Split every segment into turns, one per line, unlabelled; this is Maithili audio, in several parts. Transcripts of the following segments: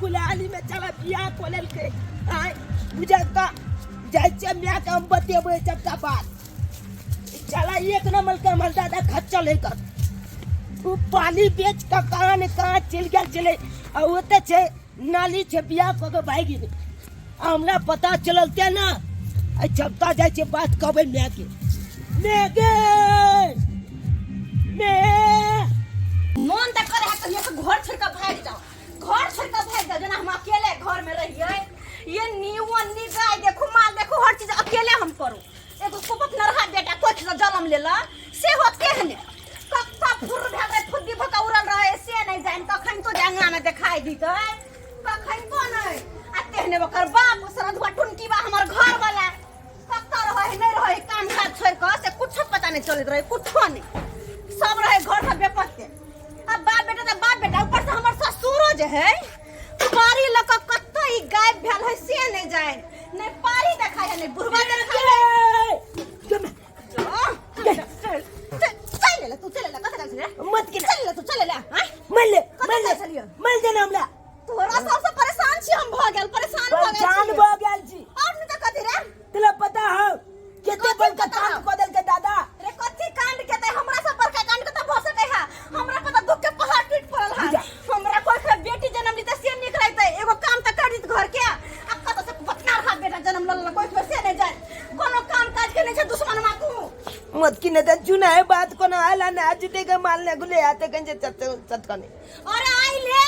कुलाली में चला बियाह कऽ लेलकै। आँय बुझलका जाइ छियै मायके, हम बतेबै सबटा बात। चला एक नंबर के हमर दादा खच्चल है कर। ओ पानी बेच कऽ कहाँ ने कहाँ चलि गेल छलै आ ओतऽ छै नाली छै, बियाह कऽ के भागि गेलै। आ हमरा पता चलल तें ने आइ चपता जाइ छै बात कहबै मायके। माय गे माय,
मन तऽ करे है कहियो से घर छोड़ के भागि जाओ, घर छोड़ के भागि जाओ, जेना हम अकेले घर में रहिए। ये नीवन नी गाय देखू, माल देखू, हर चीज अकेले हम करू। एगो कुपत नरहा बेटा कोख से जन्म लेला से हो तेहने कत्ता फुर भए गेलै, फुद्दी भऽ कऽ उड़ल रहे से नहि जानि कखन तो अंगना में देखाई दितै, कखन तो नहि। आ तेहने ओकर बाप सरधुआ टुनकी बा हमर घर वाला कत्ता रहे नहि रहे, काम काज छोड़ि कऽ से कुछो पता नहि चलैत रहे, कुछो नहि, सब रहे घर से बेपत्ते। आ बाप बेटा तऽ बाप बेटा, ऊपर से हमर ससुरो जे है पारी लऽ कऽ कत्ता ई गायब भेल है से नहि जानि, नहि पारी देखाइ है नहि बुढ़वा देखाइ है। चल ले तू, चल ले, कतऽ गेल छलै?
मत के
चल ले तू, चल ले। आँय
मर ले,
कतऽ
मर ले,
गेल छलियै?
मर देना हमरा।
तोरा सबसँ परेशान छी हम, भऽ गेल परेशान भऽ गेल
परेशान
छी।
भऽ गेल छी।
और नहि तऽ कथी रे?
तोरा पता हौ कते
कथी
बड़का
पता
कांड
हौ?
कऽ देलकै दादा।
रे कथी कांड केतै? हमरा सब बड़का कांड कतऽ भऽ सकै है? हमरा पता दुख के पहाड़ टूट पड़ल है।
बुझा।
हमरा कोई के बेटी जन्म लीते से नीक रहतै, एगो काम तऽ कर दित घर के। आ कतऽ से बतनार हाथ बेटा जन्म लऽ लेलक कोई के से नहि जाय, कोनो काम काज के नहि छै दुश्मन मा तू।
मत की नहीं तो चुना है बात को ना आला ना आज देगा माल ने गुले आते कंजे चत चत कने।
अरे आई ले,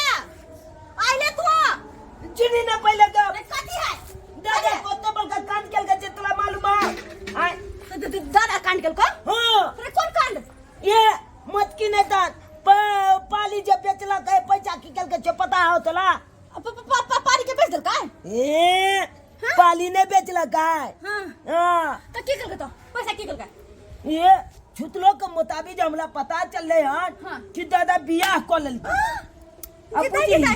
आई ले तू।
चुनी ना पहले का।
अरे कथी है?
दादा कते बड़का कांड केल के तोरा मालूम है? आय
दादा कांड केल को?
हां।
अरे कोन कांड?
ये मत की नहीं तो पाली जब बेचला के पैसा की केल के छे पता हो तोला?
पाली के बेच देल का?
ए पाली ने बेचला का।
हां।
हां।
तो की केल के तो पैसा की केल के?
ये छुतलो के मुताबिक हमरा पता चलले हन
हाँ।
कि दादा बियाह क लेल। अब
कितना
बुझी।
कितना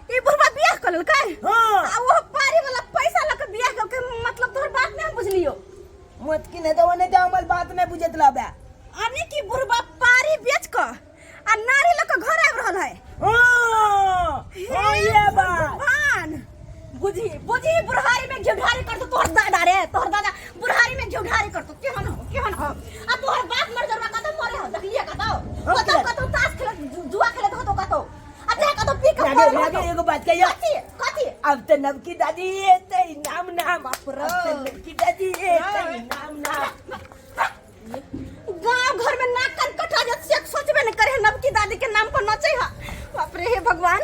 ई बुढ़वा बियाह क लेलकै?
हाँ।
आ वो पारी वाला पैसा लऽ के बियाह क के, मतलब तोहर बात नहीं हम बुझलियो।
मत की नहीं तो ओने तो हमर बात नहीं बुझत लाबे।
अने की बुढ़वा पारी बेच क आ नारी लऽ के घर आबि रहल है।
हाँ, हाँ, ये बात।
भगवान बुझी बुझी, बुढ़ारी में घिउढारी करतो तोहर दादा रे, तोहर दादा बुढ़ारी में घिउढारी करतो। केहन हो, केहन हो? आ तोहर बाप मर जरवा कतौ मरे हो देखलिए कतौ?
हम
कतौ
किया?
कतौ ताश खेलत जुआ खेलत होतो कतौ, आ ते कतौ पी के
लागे
पड़ल
लागे
होतो।
एगो बात कहियो।
कथी कथी?
अब तो नवकी दादी ये ते नाम नाम।
बाप रे।
अब तो नवकी दादी ये ते नाम नाम।
गांव घर में नाक कान कटा जात से सोचबे न करे, नवकी दादी के नाम पर नचे हा। बाप रे, हे भगवान,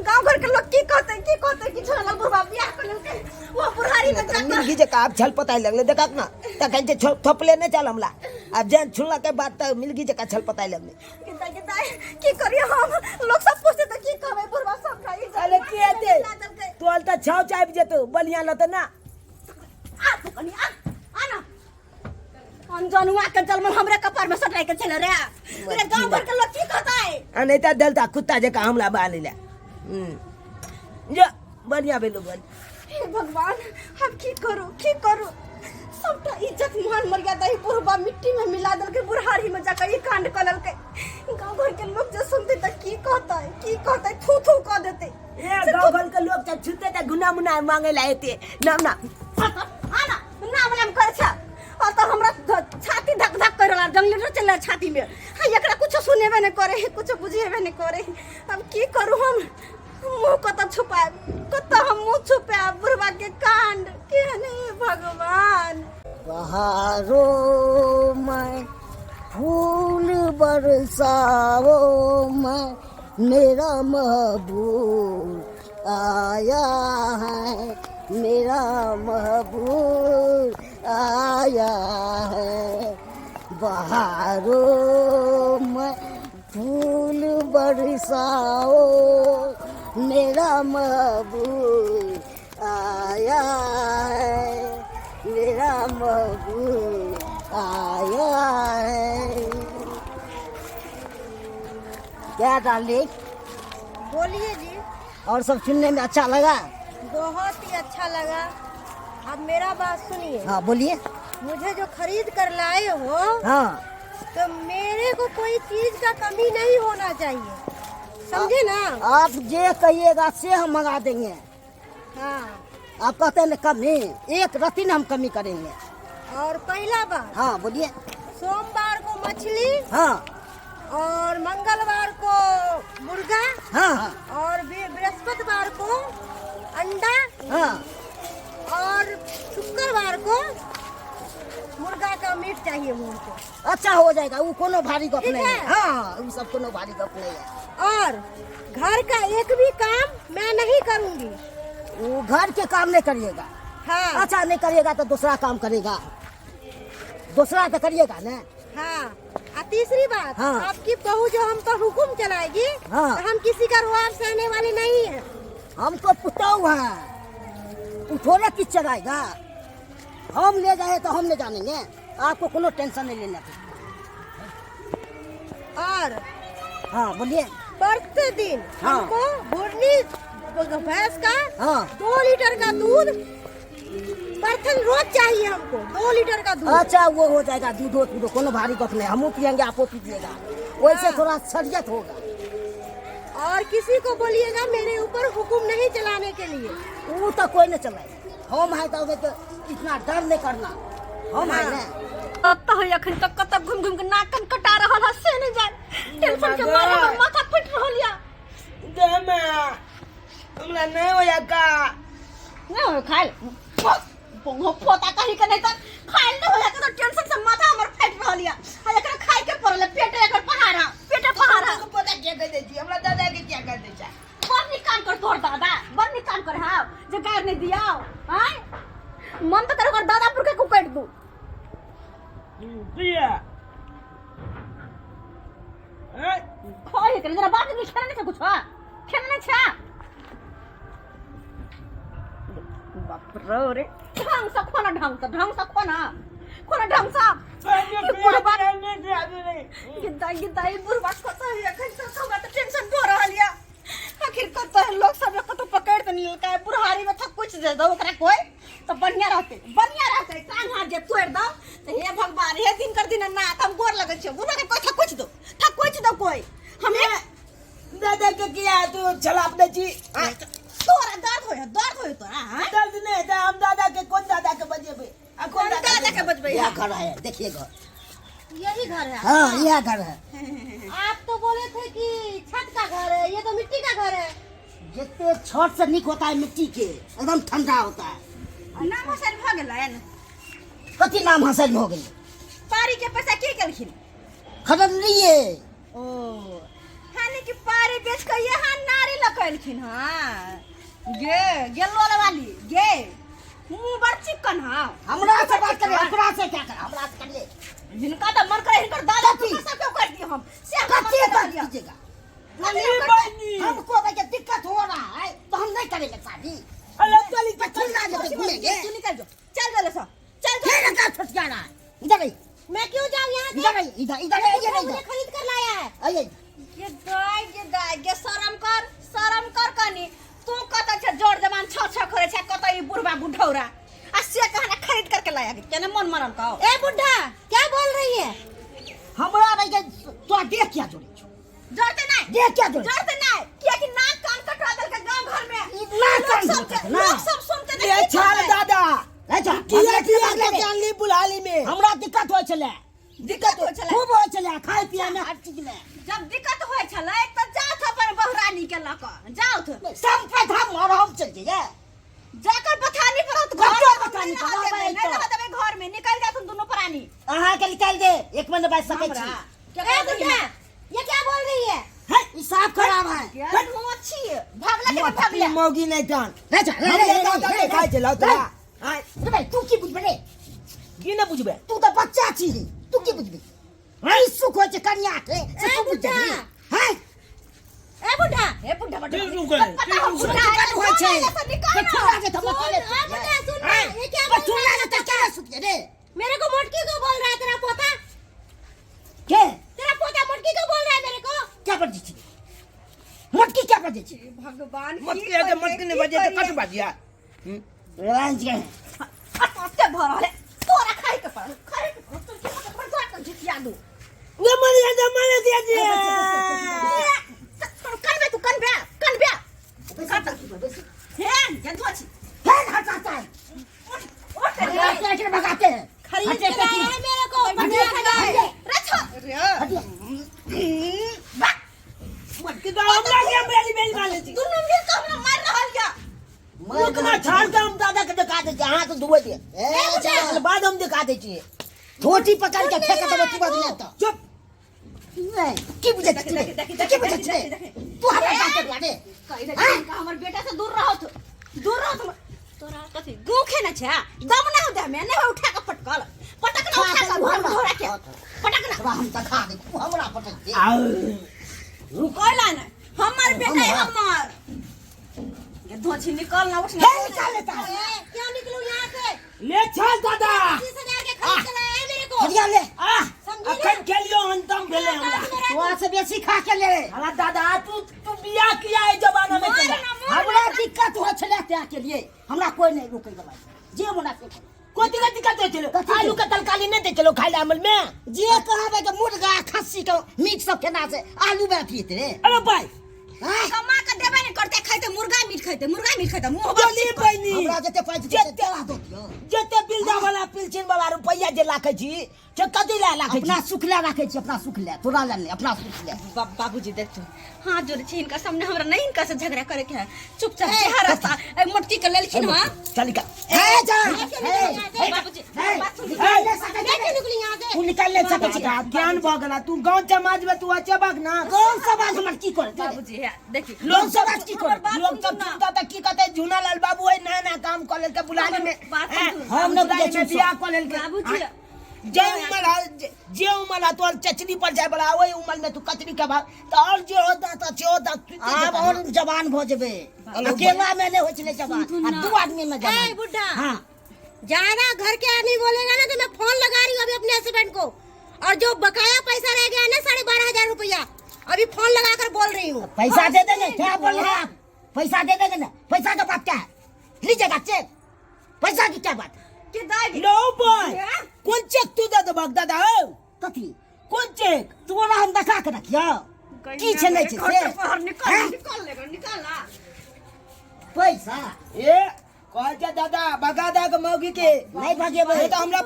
गांव घर के लोग की कहते, की कहते कि छोरा बुढ़वा बियाह कर लेलकै वो बुढ़ारी में जाकर।
मिर्गी जे का छल पताई लगले देखा ना, तखन जे थोपले ने चल हमला। अब जन छुला के बात त मिर्गी जे का छल पताई लगले।
किता किता की करियो हम? लोग सब पूछते त की कहबै? बुढ़वा सब खाई
अरे की हेतै? तोल त छाव चाबि जेतौ बलिया लत ना।
आ तू कनी आ, आ ना। अनजनुआ के जलमल हमरे कपार में सटाई के चले रे। रे गांव भर के लोग की कहता है?
आ नहीं त दलता कुत्ता जका हमला बानी ले। जा बढ़िया भेलो बन।
हे भगवान, हम की करू, की करू? सबटा इज्जत मान मर्यादा ही बुढ़बा मिट्टी में मिला देलकै। बुढ़ारी में जाकर ई कांड कऽ लेलकै। गांव घर के लोग जे सुनते त की कहतै, की कहतै? थू थू कऽ देतै।
ए गांव घर के लोग त छुते त गुना मुना मांगे ला एते नाम ना।
आ ना नाम नाम करे छ। और तो हमरा छाती धक धक कर रहल, जंगली चल रहा छाती में। हाँ, एकरा कुछ सुनेबे नहीं करे, कुछ बुझेबे नहीं करे। अब की करू हम? मुंह कतऽ छुपाएब, कतऽ हम मुंह छुपाएब? बुढ़वा के कांड केहन हे भगवान।
बहारों में फूल बरसाओ मैं, मेरा महबूब आया है, मेरा महबूब आया है। बहारों में फूल बरसाओ, मेरा महबूब आया है, मेरा महबूब आया है। क्या डार्लिंग?
बोलिए जी।
और सब सुनने में अच्छा लगा?
बहुत ही अच्छा लगा। अब मेरा बात सुनिए।
हाँ बोलिए।
मुझे जो खरीद कर लाए हो,
हाँ,
तो मेरे को कोई चीज का कमी नहीं होना चाहिए। समझे ना?
आप जे कहिएगा से हम मंगा देंगे।
हाँ।
आप कहते हैं ना कमी, एक रत्ती ना हम कमी करेंगे।
और पहला बात।
हाँ बोलिए।
सोमवार को मछली।
हाँ।
और मंगलवार को मुर्गा।
हाँ हाँ।
और बृहस्पतिवार को अंडा।
हाँ।
और शुक्रवार को मुर्गा का मीट चाहिए हमको।
अच्छा हो जाएगा, वो कोनो भारी गप
ठीक
नहीं है।
है?
हाँ, वो सब कोनो भारी गप नहीं है।
और घर का एक भी काम मैं नहीं करूंगी।
वो घर के काम नहीं करिएगा।
हाँ।
अच्छा नहीं करिएगा तो दूसरा काम करेगा, दूसरा तो करिएगा ना।
हाँ। और तीसरी बात,
हाँ।
आपकी बहू जो हम पर हुकुम चलाएगी,
हाँ।
तो हम किसी का रुआब सहने वाले नहीं है।
हमको पुतहु है, वो थोड़ा किस चलाएगा। हम ले जाए तो हम ले जानेंगे, आपको कोनो टेंशन नहीं लेना।
और
हाँ बोलिए।
प्रतिदिन
हाँ।
हमको घुर्नी भैंस का
हाँ।
2 लीटर का दूध प्रतिदिन रोज चाहिए हमको, 2 लीटर का दूध।
अच्छा वो हो जाएगा, दूध हो दूध कोनो भारी गप नहीं, हमू पियेंगे आपको पीजिएगा, वैसे
हाँ।
थोड़ा सरियत होगा।
और किसी को बोलिएगा मेरे ऊपर हुकुम नहीं चलाने के लिए।
वो तो कोई नहीं चलाएगा, हम है तो इतना डर नहीं करना, हम है ना।
कतऽ है अखन तक कतऽ घुम घुम के नाक कान कटा रहल है से नहीं जान, टेंशन के मारे हमर माथा फटि रहल या।
गे माँ, हमरा नहीं होया का।
नहीं होय खाइल। बंगो पोता कहीं के नहीं त खाइल नहीं होया के तो टेंशन से माथा हमर फटि रहल या। आ एकरा खाइ के पड़ल पेट एकर पहाड़ा, पेट पहाड़ा।
के पोता क्या कह दै छी, हमरा दादा के क्या कह दै छै।
बड़ नीक काम कर तोहर दादा, बड़ नीक काम कर हां जे गार नहीं दियाओ। आय मन तो कर ओकर दादा पुर के कुकट दू।
किया? हैं?
खोए के जरा बाप के खेना नहीं छै कुछ, हां खेना नहीं छै। बाप रे रे, ढंग से खोना, ढंग से, ढंग से खोना, खोना ढंग से। ई बुढ़बा गिद्दा गिद्दा ई बुढ़बा कतऽ है एखन तक हमरा तऽ टेंशन भऽ रहल या। आखिर कतऽ है लोग सब कतऽ पकड़ तऽ लेलकै बुढ़ारी में थक कुछ दे दो ओकरा कोई तो बढ़िया रहते, बढ़िया रहते। टांग हाथ जे तोड़ दो तो हे भगवान, हे दिन कर दिन ना हम गोर लगै छियै बुढ़ा के, कोई थक कुछ दो, थक कुछ दो कोई। हमें
दादा के किया तू छलाप दै छी?
तोरा दर्द होय, दर्द होय तोरा? हाँ?
दर्द नहीं है, हम दादा के कोन दादा के बजेबै? आ कोन
कोन दादा के बजबै?
यह घर है, देखिए घर,
यही घर है।
हाँ यह घर है।
आप तो बोले थे कि छत का घर है, ये तो मिट्टी का घर है।
जितने छत से निक होता है मिट्टी के, एकदम ठंडा होता है।
नाम हसन भऽ गेलनि?
कथी नाम हसन हो गेलै?
पारी के पैसा के केलखिन?
खरीदलिए।
ओ हानि कि पारी बेच के यहाँ नारी लकेलखिन। हाँ गे गेलो वाली गे मुंह बड़ चिकन। हाँ
हमरा से बात करिए, हमरा से क्या कर, हमरा से करिए।
हिनका तऽ मन करे हिनकर दादा
कथी?
सब क्यों कर दियो हम से हमरा मन
कथी
कर
कर
दियो।
दीजिएगा?
बहिनी।
हमको भाई दिक्कत हो रहा है तो हम नहीं करेंगे शादी।
अरे चली
पछुला जब घूमेंगे।
तू निकल जो, चल चल सब चल जो।
फिर अंदर छुटका रहा है। इधर आई,
मैं क्यों जाऊँ यहाँ से?
इधर आई, इधर इधर आई, इधर
मुझे
इधर
खरीद कर लाया है।
आइए।
ये गाय ये गाय गे शरम कर, शरम कर कनी। तू कत छ जोर जमान छ छ करे छ कत ई बुढ़बा बुढ़ौरा आ से कहना खरीद करके लाया के केने मन मरल कहो।
ए बुढ़ा क्या बोल रही है?
हमरा भाई के तो देख क्या जोड़ी छो,
जोड़ते नहीं,
देख क्या जोड़ी,
जोड़ते नहीं, किया कि नाक कान कटवा देल के गांव घर में।
ई नाक कान
लोग सब
कटवा देल, ना।
लोग सब सुनते
ये
नहीं
छाल दादा
अच्छा,
किया
हमरा
किया
दिक्कत
के
होय
जानली बुलाली में
हमरा दिक्कत होय छले,
दिक्कत होय
छले,
खूब होय छले, खाय पिए में हर चीज में।
जब दिक्कत होय छले त जात अपन बहुरानी के लक जाउत
संपत हम और हम चल जइए
जाकर बथानी पर होत घर
कतौ
में
बथानी
नहीं
पर
रहऽ
रहबै
देबै, नहीं
तऽ।
रहऽ देबै घर में निकल जाथुन दुनू प्राणी।
अहाँ के निकाल दे, एक महीना बाज सकै छी।
हमरा
ए बुढ़ा ये क्या बोल रही है?
है ई साफ खराब है।
यार मोची भागला के भागला
मौगी नहीं जान
रे जा, रे, रे,
हमरे
रे,
दादा
रे,
के खाइ छलौ तोरा। आय
रे भाई, तू की बुझबे रे?
की ने बुझबे?
तू तऽ बच्चा छी, तू की बुझबे? हई सुख होइ छै कनिया के से
ए
तू बुझ
बुढ़ा।
जाबी। है
ए बुढ़ा
हे बुढ़ा बड़
ठीक रुकै,
पता हम
ठीक
बुढ़ा
दिक्कत होइ छै।
निकाल
पछुला जे तऽ मकले
सुन, ए बुढ़ा सुन ना, ये क्या बोल
पछुला
रहा
जे
है?
तऽ केना सुतिए रे?
मेरे को मोटकी क्यों बोल रहा है तेरा पोता?
के
तेरा पोता मोटकी क्यों बोल रहा है मेरे को?
क्या बजै छी? मोटकी क्या बजै छी?
भगवान
मटकी है मटकी ने बजे तऽ कट बाजिया।
रांझ के
अतते भरल है तोरा खाइ के पड़ल, खाइ के पड़ल, तोर के पड़ल, तोरा के झिकिया दू।
ने मरिया दे मरे दिया जी।
तोर कान में
लेकिन भगाते हैं।
खरीद
हटिए,
के लाया है मेरे को।
हटिए, हटिए।
रछो।
हटिए।
मटकी तो हमरा के बेली बेली मारे छी।
दुनू मिल के हमरा मार रहल या।
रुकना छाड़ के हम दादा के दिखा दे छी, हाथ धोए दे।
ए, चल।
बाद हम दिखा दे छी।
धोती पकड़ के फेंक देबो तू बदले तो।
चुप।
नहीं, की बुझै छी तू? की बुझै छी तू? हमरा बात कर रे।
कहि दे कि हमर बेटा से दूर रहो, दूर रहो तुम। तोरा कथी गुखे न छै? दम ना हो दे में नहीं उठा के पटकल पटक ना, उठा के घर में धोरा के पटक ना।
तोरा हम देखा दे, तू हमरा पटक दे।
कोइला न हमर बेटा है हमर। ये धोछी निकल ना, उठ ना।
हे, निकाल लेता है।
ए, क्यों निकलूं यहाँ से?
ले चल दादा।
25,000 के खरीद के लाया है मेरे को।
हटिया ले।
आ
समझी
अखन खेलियो, अंतम भेले हमरा।
तोरा से बेसी खा के ले।
हमारा दादा, तू तू बियाह किया है जमाना में?
मार
चला
ना, मार।
हमरा दिक्कत हो छले त्या के लिए हमरा कोई नहीं रोके वाला, जे मना से करो।
कोथी का दिक्कत हो चलो?
कथी के?
आलू का तरकारी नहीं दे चलो खाए अमल में।
जे कहबे के मुर्गा खस्सी के मीट सब केना से आलू में अथी हेतै रे।
अरे भाई।
हाँ?
कमा के देबे नहीं करते, खाइते मुर्गा मीट, खाइते मुर्गा मीट, खाइते मुंह
बोली बहनी।
हमरा जते पाइ
जते-
जते तेरा दो दियो।
जते बिल्दा वाला पिलचिन वाला रुपया जे लाखे छी से कथी ले लाखे
अपना
छी?
सुख ले राखै छी, अपना सुख ले, तोरा ले नहि, अपना सुख ले।
बाबूजी देखो, हाथ जोड़े छी इनका सामने, हमरा नहीं इनका से झगड़ा करे के है। चुपचाप जे रास्ता ए मोटकी के लेलखिन हां।
चल का।
हे जा हे।
हे बाबूजी,
हे,
बात सुन।
निकाल ले सकै
मैं
छी।
क्यों निकलूं यहाँ से?
तू निकाल ले सकै छी।
ज्ञान भऽ गेला तू गाँव समाज में तू अचेबक ना।
कौन समाज हमर की करे?
बाबूजी है देखी।
लोग सब
समाज की करे?
हमर बात
लोग
सुनू
सब
ना।
सुनता त की कहते, झूना लाल बाबू है नया नया काम कऽ लेलकै बुलानी में।
बात
हैं,
सुनू।
हम नहि
बुलानी
बुझै
में
छी।
बियाह कऽ लेलकै।
बाबूजी।
जे उमर जे उमर है तोहर चचरी पर जाय वाला, ओहि उमर में तू कचरी के भाग त और जे होता त से होता।
आब और जवान भऽ जेबै। अकेला में नहीं होइ छलै जवान,
सुनथुन
आ
ना।
दू आदमी में
ए
जवान।
बुढ़ा,
हाँ।
ज्यादा घर के आदमी बोलेगा ना तो मैं फोन लगा रही हूँ अभी अपने हस्बैंड को, और जो बकाया पैसा रह गया है ना 12,500 रुपया, अभी फोन लगा कर बोल रही हूँ।
पैसा दे देंगे। क्या बोल रहे हैं आप? पैसा दे देंगे ना। पैसा का बात क्या है? लीजिएगा चेक, पैसा की क्या बात है?
के दागी
लो बॉय।
हैं?
कोन चेक तू दे देबक दादा हौ?
कथी?
कोन चेक?
तोरा हम देखा के रखियो की छै नहि छै
घर
से
से बाहर निकल।
हैं?
निकल लेगा, निकल ना।
पैसा।
ए कहै छै दादा भगा दे के मौगी के।
नहीं भगेबै।
नहीं तऽ हमरा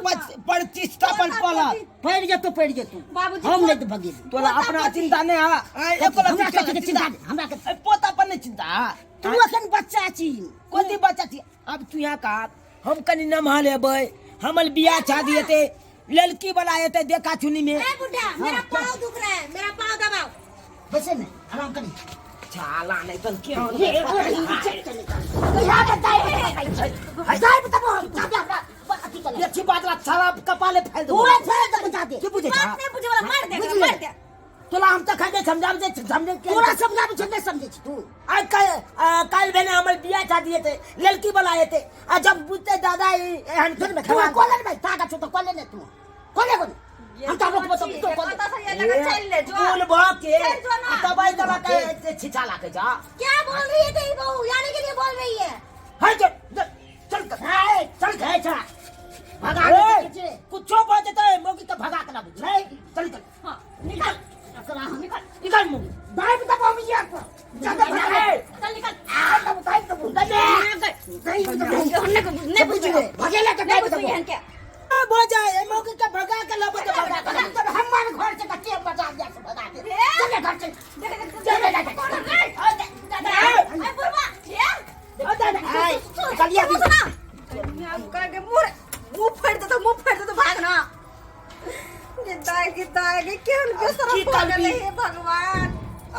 प्रतिष्ठा पर पड़त।
पड़ि जेतौ, पड़ि जेतौ।
बाबूजी,
हम नहीं भगेबै।
तोरा अपना चिंता नहि है एको
हमरा
रत्ती?
कथी के चिंता नहि, हमरा कथी?
ए, पोता पर नहि चिंता है?
तू अखन बच्चा छी।
कोथी बच्चा छी? अब तू यहाँ कहा हम कनि नमहा लेबै, हमर बियाह शादी हेतै, लड़की वाला हेतै देखा चुनी में।
ए बुढ़ा, मेरा पाँव दुख रहा है, मेरा पाँव दबाओ।
बैसे ने आराम करी।
छाला नहीं तो क्यों?
ये
अच्छी बात ला छाला कपाले फैल दो।
पूरा फैल दे, बचा दे।
की बुझे?
बात नहीं बुझे वाला, मार दे।
बुझले।
मार दे।
तोला हम तऽ खने समझाबै छै, समझे?
तोरा समझाबै छै, नहि समझै छी तू।
आज काल्हि भेने हमर बियाह शादी हेतै, लड़की वाला हेतै, आ जब बुझतै दादा ई एहन
फिर में
खराब।
तू कोले ने ताकत छौ तऽ कोले ने, तू कोले कोले हम तऽ रोकबो तऽ तू कोले।
कतऽ से ये लगा, चल ले जो।
फूल भऽ के
चल जो ना।
आ दबाई दबा के छिछा लागे जा।
क्या बोल रही है तेरी बहू? जाने के लिए बोल रही है।
हट चल चल चल।
ए, चल गए, चल भगा
ए,
दे छै।
कुछो भऽ जेतै मौगी के भगा के लाबू छै। चल चल।
हाँ निकल।
एकरा हम
निकल।
निकल मौगी।
दाबि देबो हम इएह पर। ज्यादा भगा
ए,
चल निकल।
आ तब दाबि देबो। दाबि देबो।
हमने को नहीं
बुझि
बुझे।
गेलै, भगेला के
नहीं
दाबि
बुझे
देबो।
एहन के।
आ, भऽ जाए ए मौगी के भगा के लाबू तऽ भगा के लाबू।
तब हमर घर से तऽ के बचा दिया से भगा दे।
ए?
चले घर से।
देख देख।
चले जा।
दादा, ए बुढ़वा, ए।
ओ दादा।
आय, चलिए अभी।
के मुंह मुंह फाड़ि देतौ, मुंह फाड़ि देतौ, भाग ना। गे दाय, गे दाय, गे केहन बेशरम
की
भऽ
करबी?
गेलै हे भगवान।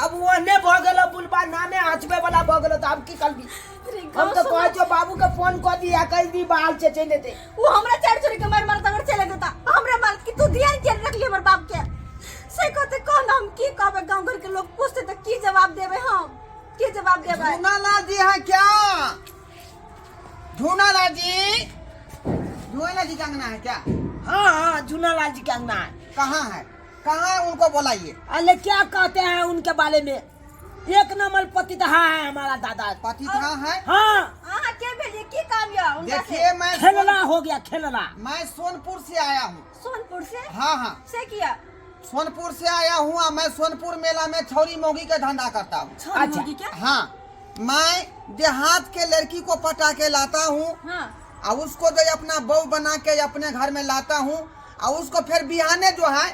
अब ओहने भऽ गेल बुलबा नामे हँसबे वाला भऽ गेल, तऽ आब की करबी?
अरे
हम तऽ कहै छियौ बाबू के फोन कऽ दी आ कहि दी बाल छै चलि एतै।
वो हमरा चार चोरी के मार मार तगर चले देता, हमरा मार कि तू ध्यान के रखली हमर बाप के से कहते। कह ना, हम की कहबे? गांव घर के लोग पूछते त की जवाब देबे हम? की जवाब देबे?
झूनालाल जी है क्या? झूनालाल जी, झूनालाल जी का अंगना है क्या?
हाँ हाँ, झूनालाल जी के अंगना है।
कहाँ है, कहाँ है? उनको बुलाइए।
अरे क्या कहते हैं उनके बारे में, एक नंबर पति है हमारा दादा।
पति था है?
हाँ।
अहाँ के भेलिए? की काम या उनका से?
देखिए, मैं
खेलना हो गया खेलना।
मैं सोनपुर से आया हूँ।
सोनपुर से?
हाँ हाँ।
से किया?
सोनपुर से आया हूँ और मैं सोनपुर मेला में छौरी मोगी का धंधा करता हूँ।
छौरी
अच्छा।
मोगी क्या?
हाँ, मैं देहात के लड़की को पटा के लाता हूँ।
हाँ।
और उसको जो अपना बहू बना के अपने घर में लाता हूँ और उसको फिर बिहाने जो है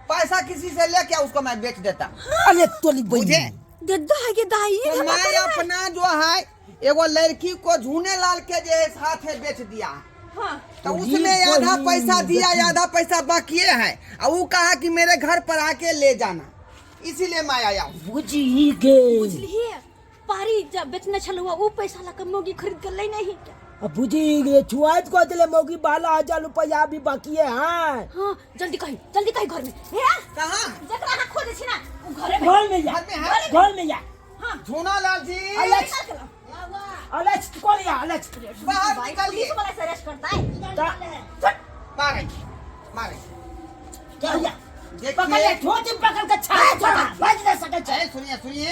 पैसा किसी से लेके उसको मैं बेच देता हूँ।
अरे तोली
बुझे
दे दाई के दाई
तो मैं अपना जो है एगो लड़की को झूने लाल के जो है साथ है बेच दिया है।
हाँ
तो उसमें आधा पैसा दिया आधा पैसा बाकी है और वो कहा कि मेरे घर पर आके ले जाना, इसीलिए मैं आया हूँ।
बुझी गे।
बुझलिए पारी जब बेचने छलुआ उ पैसा लके मौगी खरीद के ले नहीं क्या?
अब बुझी गे छुआत को दिले मौगी 12,000 रुपया भी बाकी है। हाँ
हाँ जल्दी कही, जल्दी कही घर में। हे
कहाँ?
जकरा अहाँ खोजे छी ना उ घरे में।
घर में जा,
घर में है?
घर में जा।
हाँ
झूना लाल जी।
अलेक्स, अलेक्स को लिया, अलेक्स।
बाहर
भाई,
निकलिए।
पुलिस वाला से अरेस्ट करता है।
मारे मारे
क्या हुआ?
देखिए।
पकड़ ले, ठोच पकड़ के छाड़ छोड़ा, बच नहीं सके छे।
ए, सुनिए सुनिए,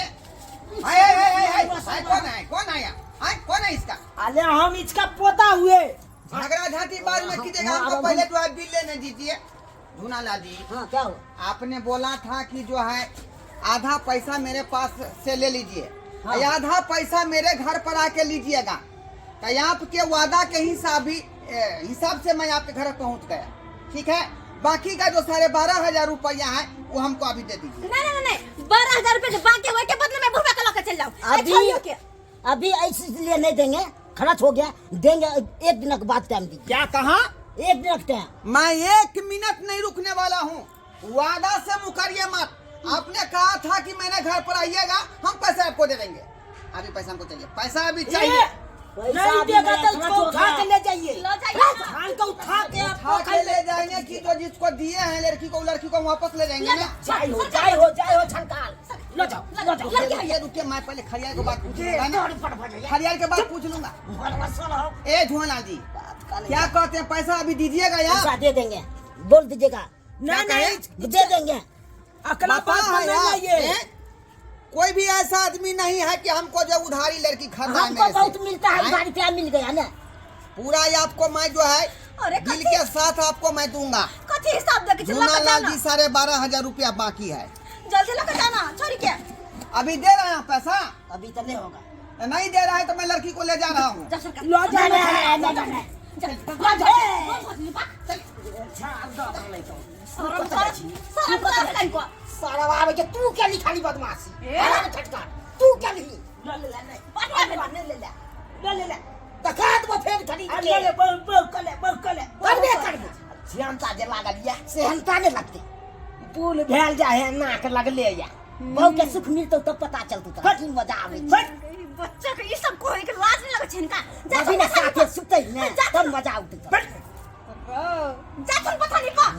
हाय हाय हाय हाय हाय, कौन है, कौन आया, हाय कौन है इसका?
अरे हम इसका पोता हुए।
झगड़ा झांटी बाद में कीजिएगा, हमको पहले जो है बिल लेने दीजिए। झूना लाल जी।
हाँ क्या हुआ?
आपने बोला था कि जो है आधा पैसा मेरे पास से ले लीजिए। हाँ। आधा पैसा मेरे घर पर आके लीजिएगा, तो आपके वादा के हिसाब ही हिसाब से मैं आपके घर पहुंच गया, ठीक है? बाकी का जो 12,500 रुपया है वो हमको अभी दे दीजिए।
नहीं नहीं नहीं, 12,000 रुपये जो बाकी हुआ के बदले में बुढ़वा के लके चल जाओ।
अभी
के
अभी ऐसे इसलिए नहीं देंगे, खर्च हो गया, देंगे एक दिन के बाद टाइम दीजिए।
क्या कहा?
एक दिन का टाइम।
मैं 1 मिनट नहीं रुकने वाला हूँ, वादा से मुकरिए मत। आपने कहा था कि मैंने घर पर आइएगा, हम पैसे आपको दे देंगे। अभी पैसा हमको चाहिए, पैसा अभी चाहिए।
नहीं देगा तो उसको उठा के ले जाइए।
लो जाइए।
छान के उठा के
उठा के ले जाएंगे कि जो जिसको दिए हैं लड़की को, लड़की को वापस ले जाएंगे ना।
जाए हो, जाए हो, जाए हो छनकाल। लो जाओ, लो जाओ।
रुकिए रुकिए, मैं पहले खरियाल के बात पूछ लूंगा ना। खरियाल के बात पूछ लूंगा। ए झूना जी क्या कहते हैं, पैसा अभी दीजिएगा यार?
पैसा दे देंगे, बोल दीजिएगा।
ना नहीं
दे देंगे।
अकला
बता
बात
है
नहीं
यार,
लाइए।
ए? कोई भी ऐसा आदमी नहीं है कि हमको जो उधारी लड़की खरीदा है
हमको
मेरे से।
बहुत मिलता है,
हैं?
उधारी क्या मिल गया ना
पूरा ये आपको मैं जो है
अरे
बिल के साथ आपको मैं दूंगा।
कथी हिसाब दे के चल
झूना
लके
लाल
जाना।
जी 12,500 रुपया बाकी है,
जल्दी लके जाना छोरी के।
अभी दे रहे हैं पैसा?
अभी तो नहीं होगा।
नहीं दे रहा है तो मैं लड़की को ले जा रहा हूँ।
जा सरकार।
लो जा,
नहीं, नहीं, नहीं, नहीं, नहीं।
चल
सारा बाबा के तू क्या लिखाली बदमाशी, झटका तू क्या लिखी?
ले ले ले ले ले ले ले
देखा तो फेर खरीद के
ले ले बहु बहु कले बहु कले
करबे करबे।
सेहनता जे लागल या
सेहनता नहीं लगती,
पुल भेल जा है नाक लगले या
बहु के सुख मिलतो तब पता चलतो तोरा की मजा आबै छै।
बच्चा के ई सब कोई के लाज नहीं लगै छै हिनका। जा
अभी ना साथे सुतै ने तब मजा औतै तोरा।
जा तुम पथानी पर।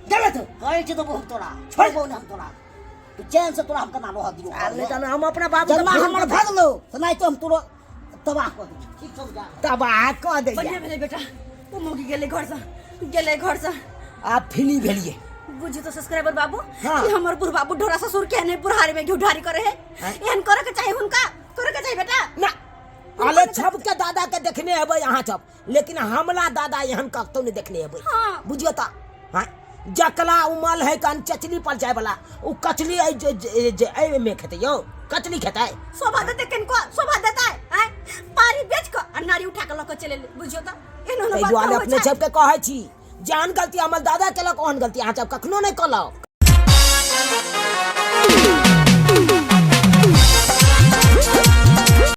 गलत कहै छै तो बहुत तोरा छोड़बो ने हम तोरा, तू चैन से तोरा हम केना रह दियौ।
अरे तने हम अपना बाबू
जन्मा हमर भगलो तऽ नहि तो हम तोरो तबाह कऽ देबौ। ठीक छौ जा
तबाह कऽ दैया।
बढ़िया भेलै बेटा, ओ मौगी गेलै घर से, गेलै घर से।
आब फ्री भेलिए।
बुझी तो सब्सक्राइबर बाबू
हाँ।
कि हमर बुढ़ बाबू ढोरा ससुर के ने बुढ़ारी में घी ढारी करे है, एहन करे के चाही हुनका, करे के चाही बेटा
ना। अले छब के दादा के देखने हेबै अहाँ सब, लेकिन हमला दादा एहन कतौ नहीं देखने हेबै।
हाँ।
बुझियो त। हाँ जकला उमल है कान चचली पर जाय वाला, उ कचली ऐ जे जे जे ऐ में खेतै यौ, कचली खेतै।
शोभा देतै किनको, शोभा देतै आय पारी बेच के आ नारी उठा के ल के चलि एलै। बुझियो त एहन एहन
ताहि
बात
दुआरे
होइ
अपने
छै।
सबके कहै छी, जेहन गलती हमर दादा केलक ओहन गलती अहाँ सब कखनो नहि केलक।